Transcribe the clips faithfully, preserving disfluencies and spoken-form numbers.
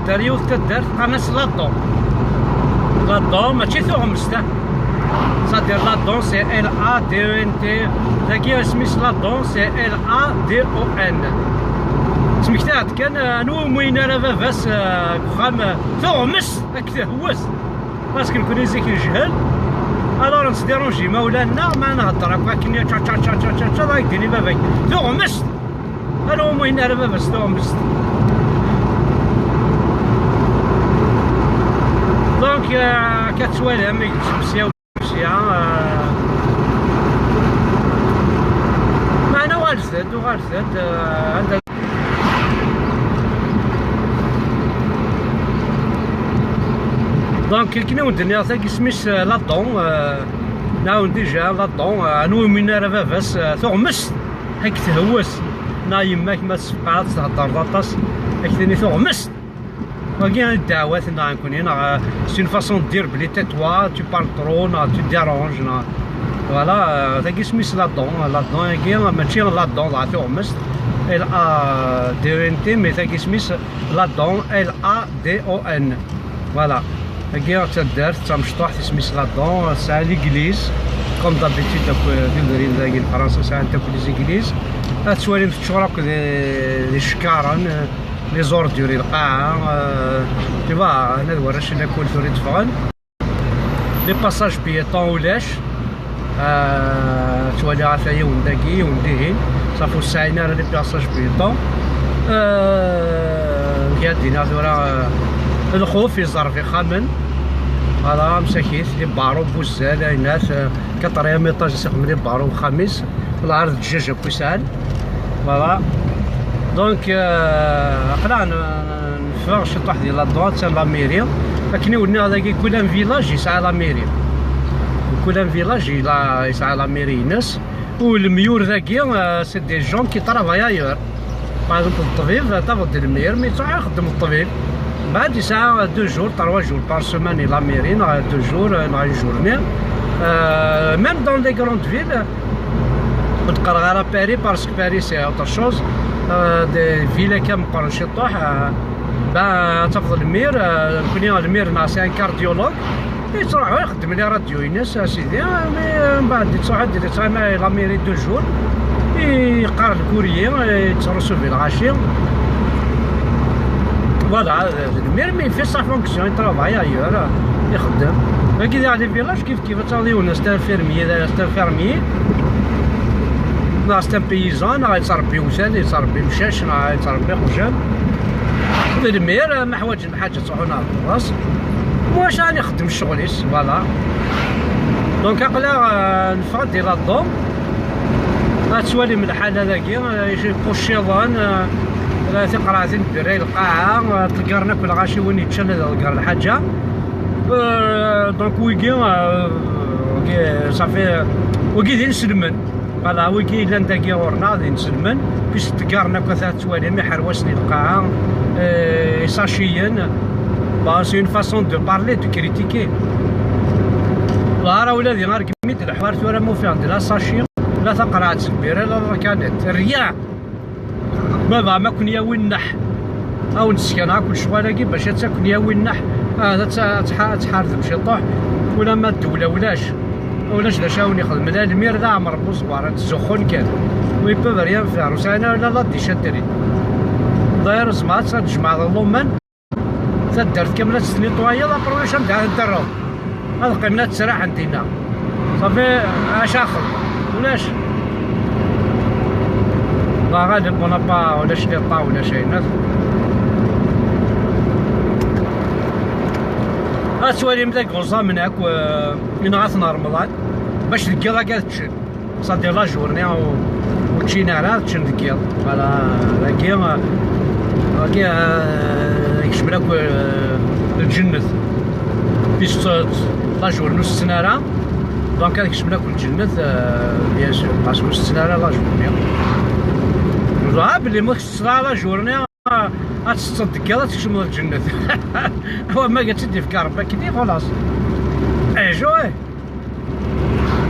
Ar yiwet taddart qqaren-as Ladon. Ladon, mačči tuɣmest, ah. C'est-à-dire Ladon, c'est L A D E N T. Dagi isem-is Ladon, c'est L A D O N. Ttmektaɣ-d kan, eh, anwa umi yenna ara baba-s, eh, deg uxxam, eh, tuɣmest, ad k-tehwes. Parce que nekkni zik nejhel. Alors nettdiranji imawlan-nneɣ, ma nhedder akk akken, tša, tša, tša, tša, tša, tša, ad ak-d-yini baba-k, tuɣmest! Anwa umi yenna ara baba-s tuɣmest? Donc, euh, akka tettwalam, i yettemsyaw sya, euh, meɛna uɣal-d, uɣal-d, euh, anda. Donc, akken i wen-d-nniɣ, tagi isem-is, euh, Ladon, euh, nɛawen déjà, Ladon, euh, anwa umi yenna ara baba-s, euh, tuɣmest, ad k-tehwes, neɣ yemma-k ma tessefqeɛ-d, teheddreḍ aṭas, ad k-tini tuɣmest. Wagi d ddeɛwat neɣ nekkni, neɣ, euh, c'est une façon de dire belli tais-toi, tu parles trop, neɣ tu déranges, neɣ, voilà, euh, tagi isem-is Ladon, Ladon-agi, mačči Ladon, dɣa tuɣmest, L A D E N T, mais tagi isem-is Ladon, L A D O N. Voilà. Tagi d taddart, d tamecṭuḥt, isem-is Ladon, tesɛa l'église, comme d'habitude, akk, euh, tudrin dagi n Fransa sɛant akk les églises. Ad twalim teččur akk d, d icekkaren, euh, les ordures i lqaɛa, euh, tu vois, hna d warrac n lakul tura i d-ffɣen. Les passages piétons ulac. Euh, ttwaliɣ ata yiwen dagi, yiwen dihin. Ṣafi ur sɛin ara les passages piétons. Euh, mkya d-iniɣ tura, euh, lxuf iẓerb ixxamen. Voilà, msakit, les barreaux n wuzzal, aynat, euh, quatrième étage, isexdem les barreaux n uxxam-is. Lɛar d ddjaj akk i sɛan. Voilà. Donc, euh, aql-aɣ n-, n-, neffeɣ ciṭuḥ di la droite, c'est la mairie. Akken i wen-nniɣ dagi, kul un village yesɛa la mairie. Kul un village yella yesɛa la mairie-ines. U lemyur dagi, euh, c'est des gens qui travaillent ailleurs. Par exemple, ṭṭbib, tafeḍ-d lemyur, mi yettruḥ ixeddem ṭṭbib. Mbeɛd yesɛa deux jours, trois jours par semaine i la mairie, neɣ deux jours, neɣ une journée. Euh, même dans les grandes villes, ur d-qqareɣ ara Paris, parce que Paris c'est autre chose. Euh, des villes akka meqqren ciṭuḥ, euh, ben, tafeḍ lemyur, euh, nekkni lemyur-nneɣ c'est un cardiologue. Yettruḥu ixeddem les radios-ines, a sidi, mi, mbeɛd yettruḥu ad d-yettɣama la mairie deux jours, yeqqar le courrier, yettrusubi lɣaci. Voilà, d lemyur, mais il fait sa fonction, il travaille ailleurs, ixeddem. Wagi diɣ les villages, kif kif ad taɣeḍ yiwen, c'est un fermier, c'est un fermier, neɣ c'est un paysan, neɣ yettṛebbi iwzan, yettṛebbi imcac, neɣ yettṛebbi iqjan. D lemyur, ma ḥwaǧen lḥaǧa ttruḥun ɣer ɣur-s. Wac ara ixeddem ccɣel-is, voilà. Donc aql-aɣ, euh, neffeɣ-d di la dent. Ad twalim lḥala dagi, euh, ipucciḍen, euh, tiqerɛatin n berra i lqaɛa, euh, ṭeggren akk lɣaci, win yeččan ad iḍegger lḥaǧa. Euh, donc wigi, euh, wigi, ça fait, wigi d inselmen. Voilà, wigi yellan dagi ɣur-neɣ d inselmen, puis ṭeggren akk, ata tettwalim iḥerwasen i lqaɛa, euh, isaciyen. Bon, c'est une façon de parler, de critiquer. Ɣer ula d argmi d leḥwar tura ma ufiɣ-d la sachet, la taqerɛet n berra, la la canette. Rien! Baba, ma ken-yawi nneḥ, a wen-d-ssekneɣ akk lecɣal-agi bac ad ken-yawi nneḥ, ah, ad tt-, ad tḥa-, ad tḥardem ciṭuḥ, ulamma ddewla ulac, ulac d acu a wen-ixdem, la lemir d aɛmer n uẓwar, ad ttzuxxun kan. Wi peuvent rien faire, ur sɛin ara la la déchetterie. D'ailleurs, tzemreḍ ad tjemɛeḍ llumman, taddart kamel ad tt-tnitwayeḍ, après ulac anda ara ten-terreḍ. Ad qqimen ad ttraḥen dinna. Safi, acu axel? Ulac. Dɣa ɣalib, on n'a pas, ulac les tas, ulac ayen. Ad twalim dagi uẓamen akk, euh, yenɣa-ten Remḍan. Bac deg yiḍ akka ad ččen. C'est-à-dire la journée ur, ur ččin ara, ččen deg yiḍ. Voilà, dagi, euh, dagi, euh, kecmen akk, euh, lǧennet. Puisque la journée ur setten ara, donc ad kecmen akk lǧennet, euh, bien sûr, parce que ur setten ara la journée. Dɣa belli ma ur tsetteḍ ara la journée, ad tetteḍ deg yiḍ, ad tkecmeḍ lǧennet. Awa, ma ad tt-id-ifk Rebbi akken, xalaṣ. Eh, jo, eh.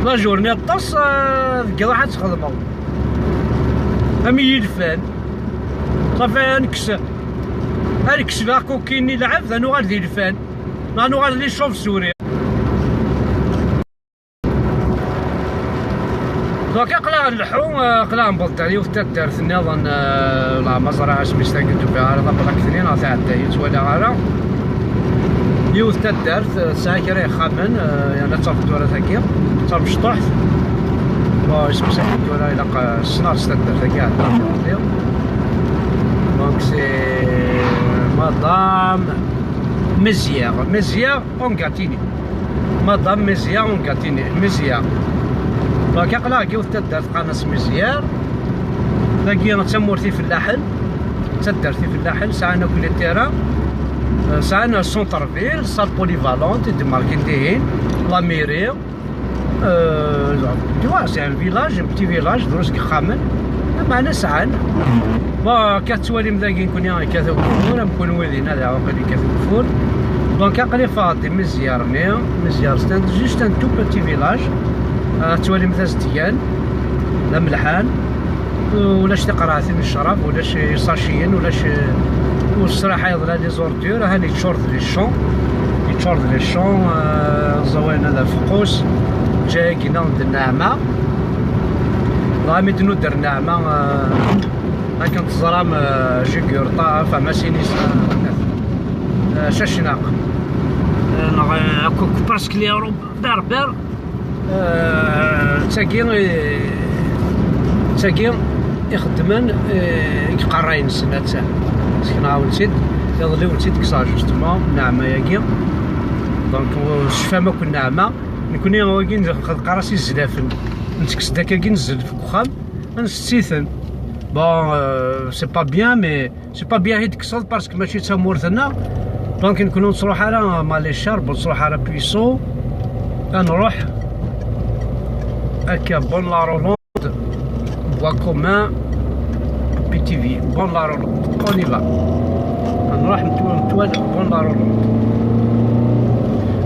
La journée ṭṭes, euh, deg yiḍ ad txedmeḍ. Am yilfan. Safi, ad nekkes. Ad kkes la coquille-nni lɛebd, ad nuɣal d ilfan. Ad nuɣal d les chauves-souris. Donc, aql-aɣ nleḥḥu, aql-aɣ newweḍ-d ɣer yiwet taddart nniḍen, eh, la ma ẓriɣ asmi-s tagi, d-ufiɣ ara tabṛakt-nni neɣ tɛedda, ur ttwaliɣ ara. Yiwet taddart, eh, tesɛa kra ixxamen, eh, yerna d tafeḍ tura tagi, d tamecṭuḥt. Bon, isem-is tura ilaq, eh, ssneɣ s taddart-agi ɛeddaɣ. Donc, c'est Madame Mézières, Mézières Ongatini. Madame Mézières Ongatini, Mézières. Donc, aql-aɣ deg yiwet taddart qqaren-as Mézières. Dagi d tamurt ifellaḥen, d taddart ifellaḥen, sɛan akk les terrains, eh, sɛan centre-ville, salle polyvalente, i d-markin dihin, la mairie. Euh, tu vois, c'est un village, un petit village, drus n yexxamen, lameɛna sɛan. Bon, akka tettwalim dagi nekni yekkat ugeffur, am kunwi dinna daɣen kan yekkat ugeffur. Donc, aql-i ffɣeɣ-d di Mézières-nni. Mézières, c'est un, juste un tout petit village. Ah, tettwalim tazedgan, d amelḥan. Ulac tiqerɛatin n ccrab, ulac isaciyen, ulac, ur tesraḥayeḍ la les ordures, han yeččur d les champs, yeččur d les champs, eh, ẓẓawayen ad afeqqus, ǧǧa-yagi-nneɣ d nneɛma. Dɣa mi d-nudder nneɛma, eh, akken teẓram, eh, jugurṭa, famasin-is, eh, cacnaq. Eh, neɣ, eh, akk, akk presque les robes berbères. Eh, d tagi, eh, d tagi ixeddmen, eh, i iqerray-nsen, atta. Sekneɣ-awen-tt-id, iḍelli-wen-tt-id kkseɣ justement, nneɛma-agi. Donc, ur tecfam akk nneɛma. Nekni, wagi, nxeḍqar-as izlafen. Ntekkes-d akkagi, nzellef deg uxxam, nsett-iten. Bon, euh, c'est pas bien, mais c'est pas bien i d-tekkseḍ parce que mačči d tamurt-nneɣ. Donc, nekni ur nettruḥ ara Maleshar, ur nettruḥ ara Puisso. Ad nruḥ akka, bonne la Rolande, Bois Commun, P T V, bonne la Rolande. On y va. Ad nruḥ metwal, metwal, bonne la Rolande.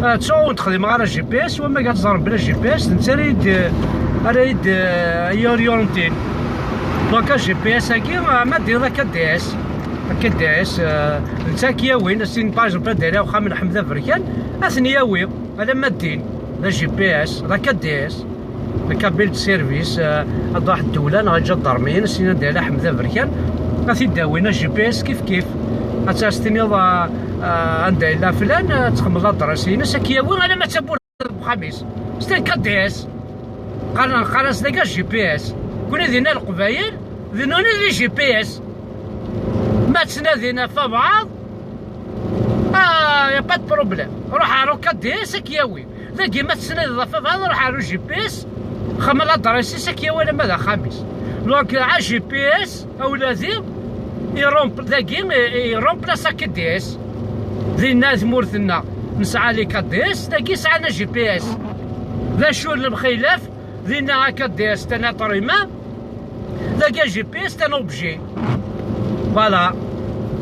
Ah, ttuɣ ur d-xdimeɣ ara G P S, wamma ad teẓrem bla G P S, d netta ara yi-d, ara yi-d, eh, yi-orientin. Donc, G P S-agi, ah, ma d-iriḍ akka D S. Akka D S, eh, netta ad k-yawin, as-tiniḍ, par exemple, ad d-iriɣ uxxam n Ḥmed Aberkan, ad ten-yawi, alamma d din, d G P S, d akka D S, d kabel de service, eh, ad d-truḥ ddewla neɣ iǧadarmiyen, as-tiniḍ ad d-iriɣ Ḥmed Aberkan, ad t-id-awin, G P S kif kif. Ad as-tiniḍ, eh, eh, anda yella flan, eh, ad txedmeḍ l'adresse-ines, ad k-yawi alamma d tawwurt n uxxam-is. C'est un K D S. Qqaren, qqaren-as dagi G P S. Kuni dinna Leqbayel, d nuni di G P S. Ma ttnadin ɣef wabɛaḍ, ah, y a pas de problème. Ruḥ ɣer K D S ad k-yawi. Dagi ma tettnadiḍ ɣef wabɛaḍ, ruḥ ɣer G P S, xdem l'adresse-is ad k-yawi alamma d axxam-is. Donc, a G P S, a wladi, irempl-, dagi, i-, iremplace K D S. Dinna tmurt-nneɣ nesɛa les K D S, dagi sɛan G P S. D acu n lemxilaf? Dinna K D S c'est un être humain, dagi G P S c'est un objet. Voilà.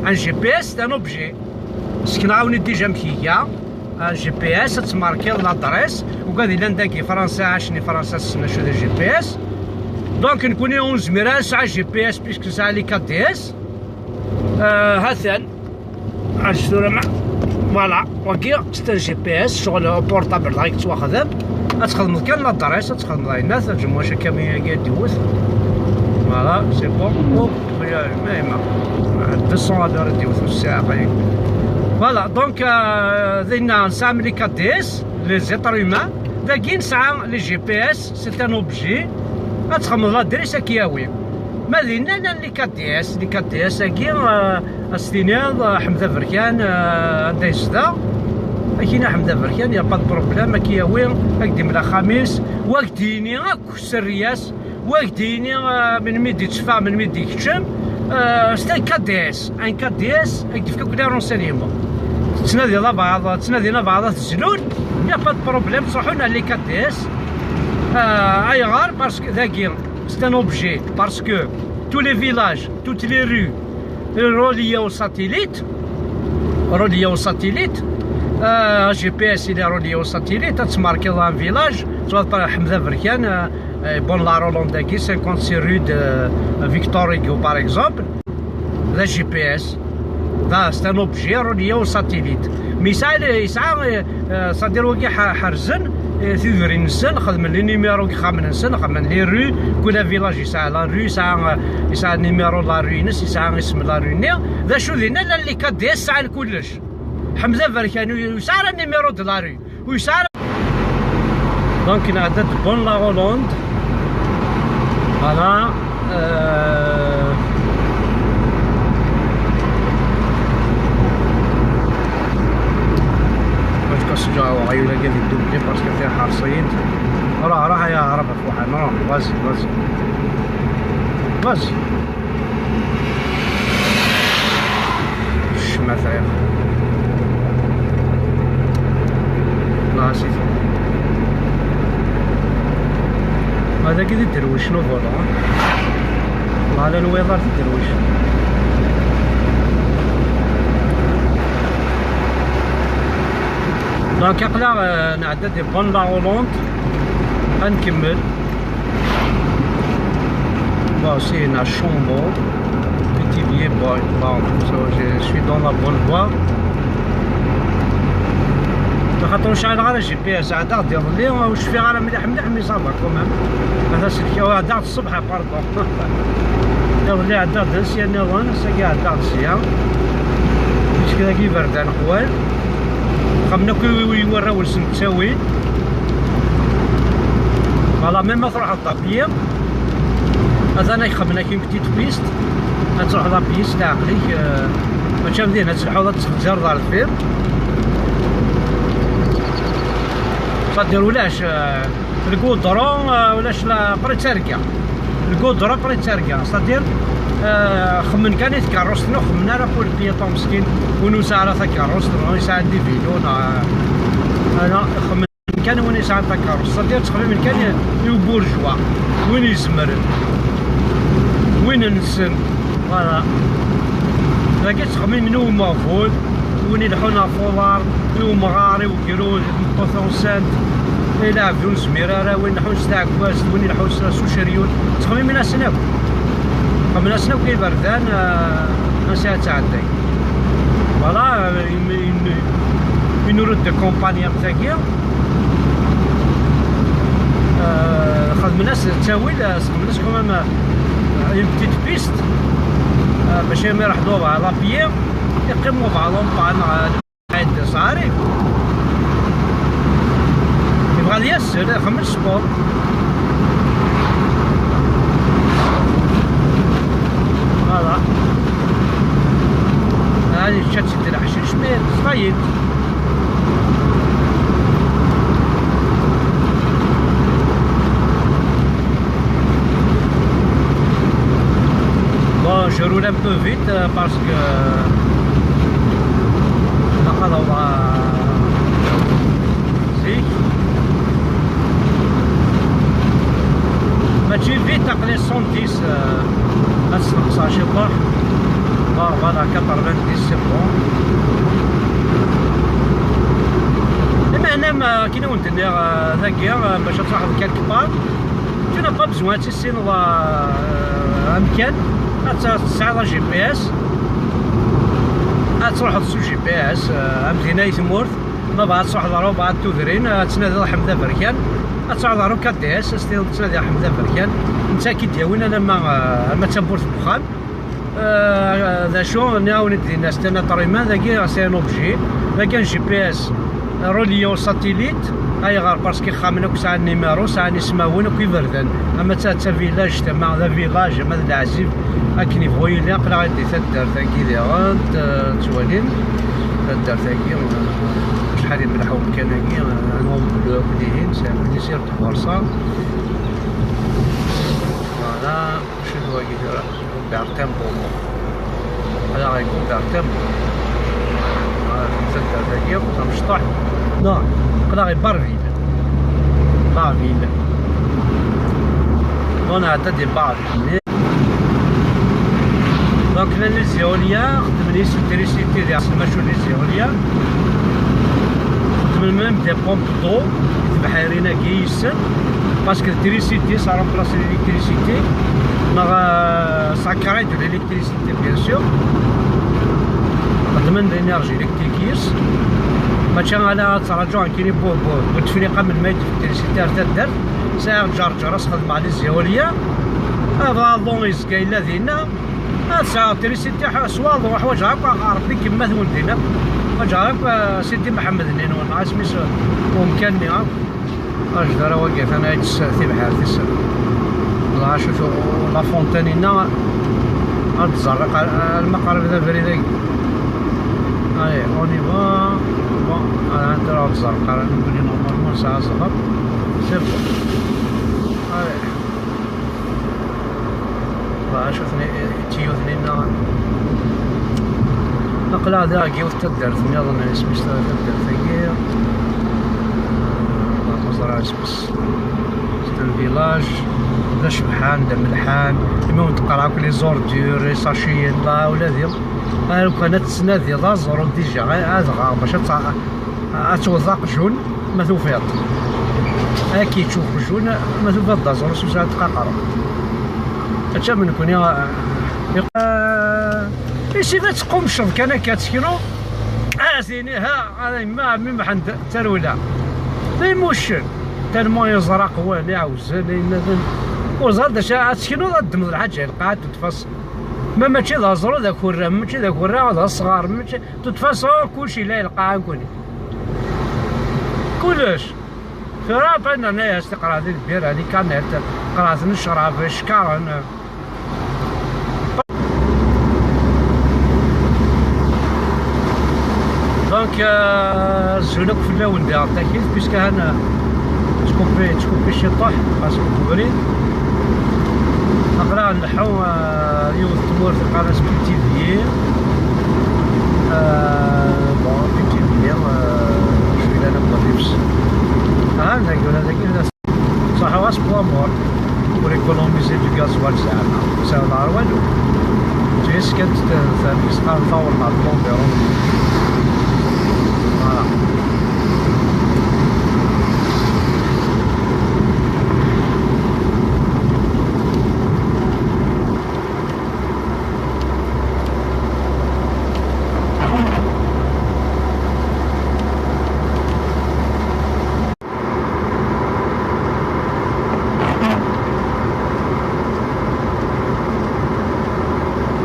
Un G P S c'est un objet. Sekneɣ-awen-id déjà amek iga. Un G P S, ad tmarkiḍ l'adresse. Ugad yellan dagi Fransa, ɛacen i Fransa, ssnen acu d G P S. Donc, nekni ur nezmir ara nesɛa G P S puisque nesɛa les K D S. Euh, ha-t-an. Acu tura ma-, voilà, wagi, c'est un G P S, ccɣel portable dɣa yettwaxdem. Ad txedmeḍ kan l'adresse, ad txedmeḍ ayen, ad tǧemmuc akami-agi ad d-iwet. Voilà, c'est bon. Oh, ya, ma, ma. Deux cents à l'heure ad d-iwet ssaɛa. Voilà, donc, euh, dinna nesɛa les K D S, les êtres humains. Dagi nesɛa les G P S, c'est un objet. Ad txedmeḍ l'adresse ad k-yawi. Ma dinna llan les K D S, les K D S-agi, euh, ad s-tiniḍ, euh, Ḥmed Aberkan, euh, anda yezdeɣ. Akini Ḥmed Aberkan, y a pas de problème, ad k-yawi, ad k-d-imel axxam-is, wa ad k-d-yini akk sserri-as, wa ad k-d-yini, euh, melmi d-itteffeɣ, melmi d-ikeččem. Euh, c'est un K D S, un K D S, ad k-d-ifk akk les renseignements. Tettnadiḍ abɛaḍ, ttnadin abɛaḍ ad t-zlun, y a pas de problème, ttruḥun ar les K D S. Euh, ayɣer? Parce que dagi, c'est un objet, parce que tous les villages, toutes les rues, reliées au satellite, reliées au satellite, euh, G P S, il est relié au satellite, ad tmarkiḍ un village, tu vois, par Ḥmed Aberkan, euh, euh, bon, la Rolande-agi, cinquante-six rue de, euh, Victor Hugo, par exemple, la G P S. Da, c'est un objet relié au satellite. Mais yesɛa, yesɛa, euh, c'est-à-dire, wagi ḥa-, ḥerzen, euh, tidrin-nsen, xedmen les numéros n yexxamen-nsen, xedmen les rues, kul village yesɛa la rue, yesɛa, euh, yesɛa numéro de la rue-ines, yesɛa isem la rue-nni. D acu dinna, llan les K D S sɛan kullec. Ḥmed Aberkan ur yesɛi ara numéro de la rue. Ur yesɛi ara. Donc, nɛedda-d Bonne la Rolande. Voilà. Euh, parce que c'est déjà, on va y aller double parce que c'est Harsaïd. Voilà, voilà, il y a Arab, voilà, non, vas-y, vas-y. Vas-y. Ccmata ya. Ɣas i. Hada-ki d iderwicen uḍulan. Meɛna n wiḍ ar tiderwicin. Donc, aql-aɣ, euh, nɛedda di Bonne la Rolande. Ad nkemmel. Bon, c'est une chambre. Petit billet, bon, bon, so, je suis dans la bonne voie. Lxaṭer ur sɛiɣ ara G P S, ɛeddaɣ-d iḍelli, ur cfiɣ ara mliḥ mliḥ, mais ça va quand même. Ata selkeɣ, ɛeddaɣ-d ṣṣbeḥ, pardon. Iḍelli ɛeddaɣ-d ansi nniḍen, ass-agi ɛeddaɣ-d sya. Kečč dagi iberdan qwal. Xemmen akk i, i warraw-nsen ttawin. Voilà, même ma truḥeḍ d à pied, atan ad xemmen akk une petite piste. Ad truḥeḍ à pied s leɛqel-ik, euh, mačči am din ad telḥuḍ ad txezzireḍ ar deffir. C'est-à-dire ulac, euh, lgudron, euh, ulac la, après d targa. Lgudron après d targa. C'est-à-dire, euh, xemmen kan i tkeṛṛust-nni, ur xemmen ara pour le piéton meskin, win ur nesɛi ara takeṛṛust, neɣ yesɛa des vélos, neɣ, euh, ala, xemmen kan win yesɛan takeṛṛust. C'est-à-dire, ttxemmimen kan i, i uburjwa, win izemren, win nessen. Voilà. Dagi ttxemmimen i umeɣbun, win ileḥḥun ɣef uḍar, i umɣar, i ugrud, i tmeṭṭut tansant, i lɛebd ur nezmir ara, win ileḥḥun s tɛekkazt, win ileḥḥun s, s uceryun. Ttxemmimen-asen akk. Xemmen-asen akk iberdan, euh, ansi ad tɛedday. Voilà, euh, une, une, une route de campagne am tagi. Euh, xedmen-as ttawil, euh, xedmen-as quand même, euh, une petite piste, euh, باش ما يروح دوبا على pied، يقيم وضع لومبان، آه، عند صاري. يبغى لي يسر، خمس سبور. Voilà. هذه شتت العشش، mais ça y est. Bon, je roule un peu vite, euh, parce que, euh, zik. Mačči vite, aql-i cent dix, euh, ad sneqseɣ ciṭuḥ. Bon, voilà, quatre-vingt-dix, c'est bon. Lameɛna, ma akken i wen-d-nniɣ, euh, dagi, euh, bac ad truḥeḍ quelque part, tu n'as pas besoin ad tissineḍ, euh, amkan, ad t-, ad tesɛiḍ G P S, ad truḥeḍ s G P S, euh, am dinna i tmurt. Ma bɣa ad truḥeḍ ɣer ubeɛɛed tudrin, ad tnadiḍ Ḥmed Aberkan, ad truḥeḍ ɣer U K D S, ad s-tiniḍ ttnadiɣ Ḥmed Aberkan, netta ad k-id-yawin alamma, eh, alamma d tawwurt n uxxam. Eh, d acu, nniɣ-awen-d dinna, c'est un être humain, dagi c'est un objet, dagi un G P S relié au satellite. Ayɣer? Parce que ixxamen akk sɛan numéro, sɛan ismawen akk iberdan. Ama d ta, d ta village, tama d village, ama d leɛzib, akken yebɣu yili, aql-aɣ di taddart-agi diɣen, t-, tettwalim. Taddart-agi, eh, acḥal imelḥ umkan-agi, eh, un homme bleu akk dihin, c'est un plaisir de voir ça. Voilà, acu d wagi tura? Gilbert Temple. Ala, ɣer Gilbert Temple. Voilà, taddart-agi, tamecṭuḥt. Non, aql-aɣ i Barville. Barville. Bon, nɛedda di Barville. Donc, llan les éoliens, xeddmen yes trisiti di Ɛeslama, les éoliens. Xeddmen même des pompes d'eau, tibḥirin-agi yes-sen, parce que trisiti, ça remplace l'électricité. Neɣ, euh, ça crée de l'électricité, bien sûr. Xedmen l'énergie électrique yis. Mačči ala ad ttraǧuɣ nekkini bu, bu, bu tefriqa melmi ay d-tefk trisiti ar taddart. Sɛiɣ ǧerǧer, ad s-xedmeɣ les éoliens. Aḍu yezga yella dinna. Ad sɛiɣ trisiti s waḍu, ḥwaǧeɣ akk Rebbi kemmat-wen dinna. Ḥwaǧeɣ akk, eh, Sidi Mḥemmed-nni-nwen, neɣ isem-is, eh, umkan-nni akk. Ajdar-a wagi atan ad yettess tibḥirt-is. Dɣa acu tu-, la fontaine-inna ad tẓerreq ar-, arma qrib d abrid-agi. Allez, on y va. Bon, ad tẓerreq ara nekkni normalement nesɛa zzher. C'est bon. Allez. Dɣa acu tni-, tiyutin-inna. Aql-aɣ daɣ deg yiwet taddart nniḍen, isem-is taddart-agi. Ma teẓra isem-is. C'est un village d acebḥan, d amelḥan. Imi wen-d-qqareɣ akk les ordures, les sachets, la, ula d iḍ. Aru kan ad tettnadiḍ aẓru déjà, ad ɣer bac ad tɛ-, ad tewwḍeḍ aqjun ma tufiḍ. Ad k-yečč uqjun ma tufiḍ d aẓru s usɛa tqaqer. Aččam nekkni, eh, eh, isib ad teqqumceḍ kan akka teknuḍ. A tini ha, a yemma ɛemmi Mḥend tarewla. D imuccen. Tellement yeẓra qwan, iɛewzen, innaden. Ur ẓer d acu ad teknuḍ, ad ddmeḍ lḥaǧa i lqaɛa d tfaṣ. Ma mačči d aẓru d akurra, mačči d akurra d asɣar, mačči, de toute façon, kullec yella i lqaɛa nekkni. Kullec. Tura après nerna-yas tiqraɛt di lbira, les canettes, qraɛt n ccrab, ccekaren. Donc, euh, azul akk fell-awen diɣ takit, puisque han, euh, ttkupi, ttkupi ciṭuḥ, parce que ubrid. Aql-aɣ nleḥḥu, euh, yiwet n tmurt iqqar-as Pithiviers. Euh, bon, Pithiviers, euh, je suis là, la police. Ah, d'accord, d'accord. Ṣaḥa-as pour la mort, pour économiser du gasoil, zeɛma. Ur sɛiɣ ara walu. Ǧis kan t-, t-, t-, tawen ɣer l'environ. Voilà.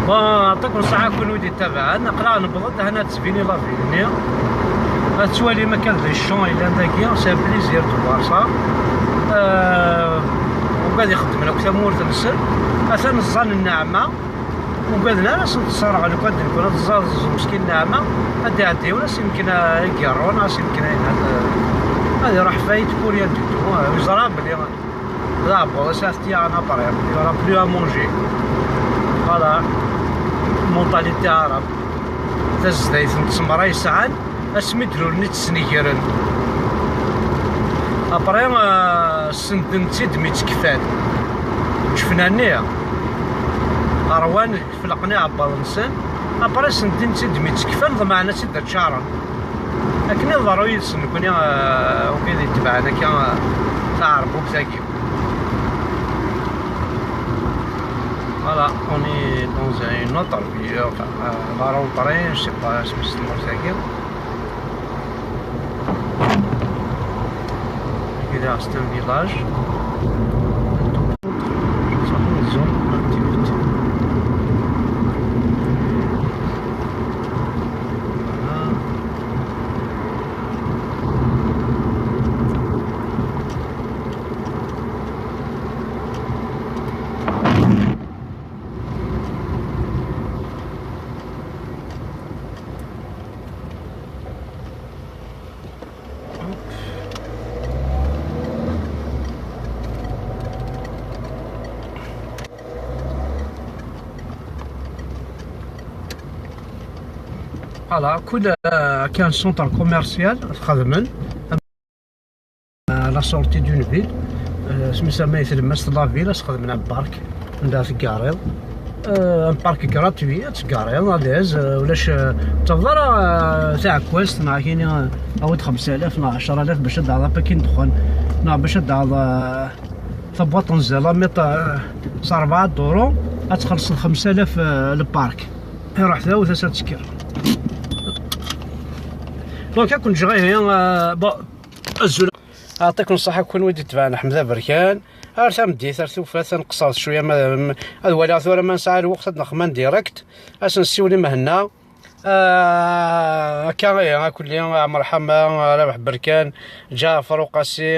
Bon, يعطيكم الصحة كل ودي تابعنا. Aql-aɣ newweḍ-d, hana tettbini la ville-nni. Ad twalim akka d les champs yellan dagi, c'est un plaisir de voir ça. Euh, ugad ixeddmen akk tamurt-nsen. Atan ẓẓan nneɛma. Ugaden ara sen-tesserɣ lukan d nekni ad tẓaẓ meskin nneɛma. Ad d-iɛeddi yiwen ass yemken ad igerrun, ass yemken ayen ad, ad iruḥ fayit pour rien du tout. Yeẓra belli d aɛebbuḍ, as-, as-t-yaɣen après, il y aura plus à manger. Voilà. Mentalité arabe. Tazdayt n tsemra yesɛan asmi d-lulen i tt-snegren. Après, euh, senden-tt-id mi ttekfan. Ǧefnan-nni. Ṛwan, felqen iɛebbaḍ-nsen. Après, senden-tt-id mi ttekfan, ḍemɛen ad tt-id-ččaren. Akken i ḍerru yid-sen nekkni, euh, wid itebɛen akka, euh, taɛerbubt-agi. Voilà, on est dans une autre ville, enfin, euh, la rentrée, je sais pas ce que c'est, tmurt-agi. Là, c'est un village. C'est une zone d'activité. Voilà. Voilà, كل، آه، كان centre commercial خدمن. À la sortie d'une ville, euh, اسمها tlemmast la ville, as-xedmen un parc, anda teggareḍ. Euh, un parc gratuit, ad teggareḍ, à l'aise, euh, ulac, euh, ur tettaweḍ ara, euh, taɛekkazt, neɣ kini, euh, awi-d xemsa alaf neɣ ɛecra alaf bac ad d-taɣeḍ apaki n ddexxan, neɣ bac ad d-taɣeḍ, euh, tabwaṭ n zzalamiṭ, euh, s rebɛa duṛu, ad txellṣeḍ xemsa alaf, euh, le parc. Iruḥ tawet-as ad tekker. Donc, ad ken-ǧǧeɣ ihi, euh, bon, azul. Yeɛṭikum ṣṣeḥḥa kunwi d-itebɛen Ḥmed Aberkan. Ar tameddit, ar tufat, ad nqeṣṣer cwiya, ma, ma, ad waliɣ tura ma nesɛa lweqt ad nexdem direct. Ad s-nessiwel i Mhenna. Ah, akka ihi, akulli, Ɛmer Ḥama, Rabeḥ Berkan, Ǧaɛfer Uqasi,